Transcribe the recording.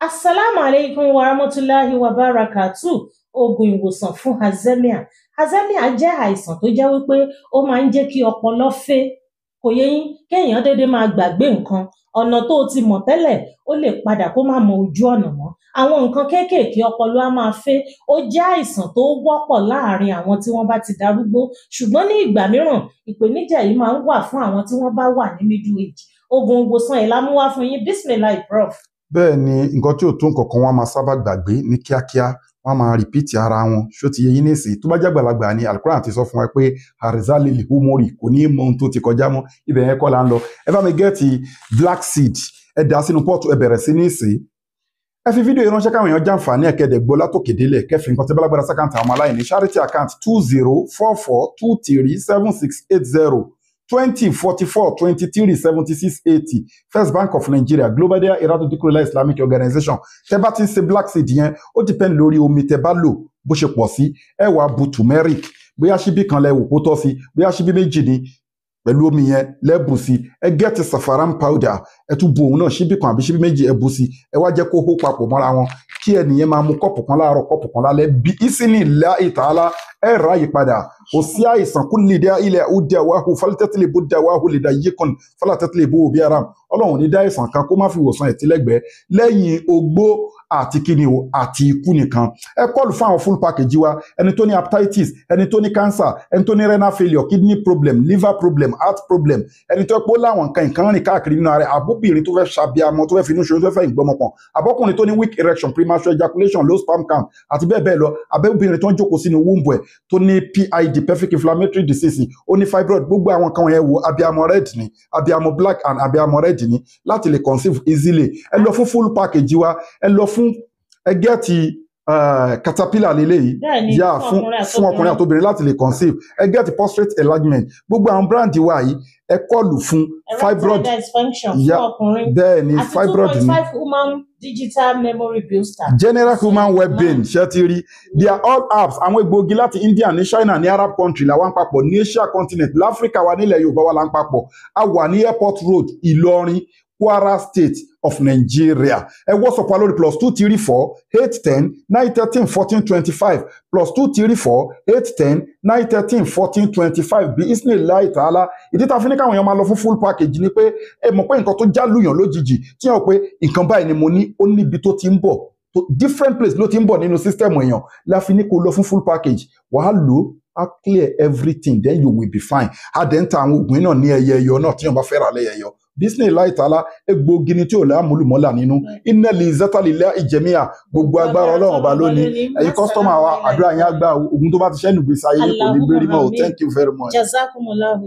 Assalamu alaikum warahmatulahi wabarakatuh. Oògùn ìwòsàn fún Alzheimer. Alzheimer jẹ́ àìsàn tó jẹ́ wípé ó máa ń jẹ́ kí ọpọlọ fẹ́, kò yé yín, kéèyàn déédéé máa gbàgbé nǹkan. Ọ̀nà tó o ti mọ̀ tẹ́lẹ̀, ó lè padà kó má mọ ojú ọ̀nà mọ́. Àwọn nǹkan kéékèèké, ọpọlọ á máa fẹ́. Ó jẹ́ àìsàn tó wọ́pọ̀ láàárín àwọn tí wọ́n bá ti darúgbó, ṣùgbọ́n ní ìgbà mìíràn, ìpèníjà yìí máa ń wà fún àwọn tí wọ́n bá wà ní middle age. Oògùn ìwòsàn ẹ̀ la mú wá fún yín. Bismillah, prof. Bẹ́ẹ̀ ni, nǹkan tí ò tó nǹkan kan, wọ́n á máa sábà gbàgbé ní kíákíá, wọ́n á máa repeat ara wọn. Ṣó ti yé yín nísìnyí? Tó bá jẹ́ àgbàlagbà ni, Alukuran ti sọ fún wa pé arizalil humori, kò ní í mọ ohun tó ti kọjá mọ́. Ibẹ̀ yẹn kọ́ la ń lọ. Ẹ bá mi get black seed, ẹ dà sínú pot, ẹ bẹ̀rẹ̀ sí ní sè é. Ẹ fi fídíò yìí ránṣẹ́ káwọn èèyàn jàǹfààní ẹ̀kẹ́dẹ̀ gbọ́ látòkè délẹ̀. Kẹfì nǹkan tí bálágbára sí account àwọn aláìní, charity account 2044237680, 2044237680, First Bank of Nigeria, Global Dahiratu Dhikrlahi Islamic Organization. Tẹ bá ti ń ṣe black seed yẹn, ó depend lórí omi tẹ bá lò, bó ṣe pọ̀ sí. Ẹ wàá bu turmeric, bóyá ṣíbí kan lẹ wò kó tọ́ sí, bóyá ṣíbí 2 ni, pẹ̀lú omi yẹn lẹ́bù sí. Ẹ get safaran powder, ẹ tún bu òun náà, ṣíbí kan àbí ṣíbí 2, ẹ bu sí. Ẹ wá jẹ́ kó hó papọ̀ mọ́ra wọn, kí ẹnìyẹn máa mu kọ́ọ̀pù kan láàárọ̀, kọ́ọ̀pù kan lálẹ́. Bí ìsínì illah ta'ala, ẹ ráàyè padà. Kò sí àìsàn kú lè dá ilẹ̀ ó dá wàhù falitẹ́tìlẹ̀ bó dá wàhù lè dá yé kan falitẹ́tìlẹ̀ bó òbí ara. Ọlọ́run ní dá àìsàn kan kó má fi wòsàn ẹ̀tí lẹ́gbẹ̀ẹ́ lẹ́yìn ogbó àti kíni o àti ikú nìkan. Ẹ call fún àwọn full package wa. Ẹni tó ní hepatitis, ẹni tó ní cancer, ẹni tó ní renal failure, kidney problem, liver problem, heart problem, ẹni tó pé ó láwọn nǹkan nǹkan rìn káàkiri nínú ara, àbóbìnrin tó fẹ́ ṣàbíamọ, tó fẹ́ finú ṣoyún, tó fẹ́ ìgbọ́mọpọ̀n, àbọ́kùnrin tó ní weak erection, premature ejaculation, low sperm count àti bẹ́ẹ̀ bẹ́ẹ̀ lọ, àbẹ́bìnrin tó ń jókòó sínú womb ẹ̀, tó ní PID, pelvic inflammatory disease, ó ní fibroid, gbogbo àwọn kan yẹn wo abiamọ red ni, abiamọ black and abiamọ red ni, láti lè conceive easily. Ẹ lọ fún full package wa. Ẹ lọ fún, ẹ get caterpillar lélẹ́yìí. Bẹ́ẹ̀ni. Yà fún fún ọkùnrin àtobìnrin láti lè conceive. Ẹ get prostate enlargement. Gbogbo àwọn brand wa yìí, ẹ call fún fibroid. Erectile dysfunction fún ọkùnrin. Bẹ́ẹ̀ ni. Àti two Fibroid point ni. five human digital memory booster. General human well-being. Ṣe ti rí? They are all apps, àwọn egbòogi láti India, ní China, ní Arab country làwọn ń papọ̀, ní Asia continent, láfíríkà wa, nílẹ̀ Yorùbá wa là ń papọ̀. A wà ní Airport Road, Ìlọrin, Kwara State of Nigeria. Ẹ WhatsApp wa lórí +2348109131425, +2348109131425. Bí ismail ta'ala. Ìdí tá a fi ní káwọn èèyàn máa lọ fún full package ni pé ẹ mọ̀ pé nǹkan tó já lùyàn lójijì, tí yàn pé nǹkan báyìí ni mo ní, ó níbi tó ti ń bọ̀, different place ló ti ń bọ̀ nínú system èèyàn, la fi ní kó lọ fún full package. Wàá lò ó, á clear everything, then you will be fine. A dẹ̀ ń ta àwọn oògùn náà ní ẹyẹ ẹyọ náà tí yàn bá fẹ́ rà lẹ́yẹ ẹyọ. Bismillah ta'ala, egbòogi ni tí ò lámúlùmọ́là nínú. Inna li zata lillahi jami'a, gbogbo agbára Ọlọ́run ọba lónìí. Ẹ̀yin customer wa, àdúrà yín á gbà. Ogun tó bá ti ṣẹ́nu gbèsè ayé yín kò ní gbérí mọ́ o. Thank you very much. Jazakumullahu.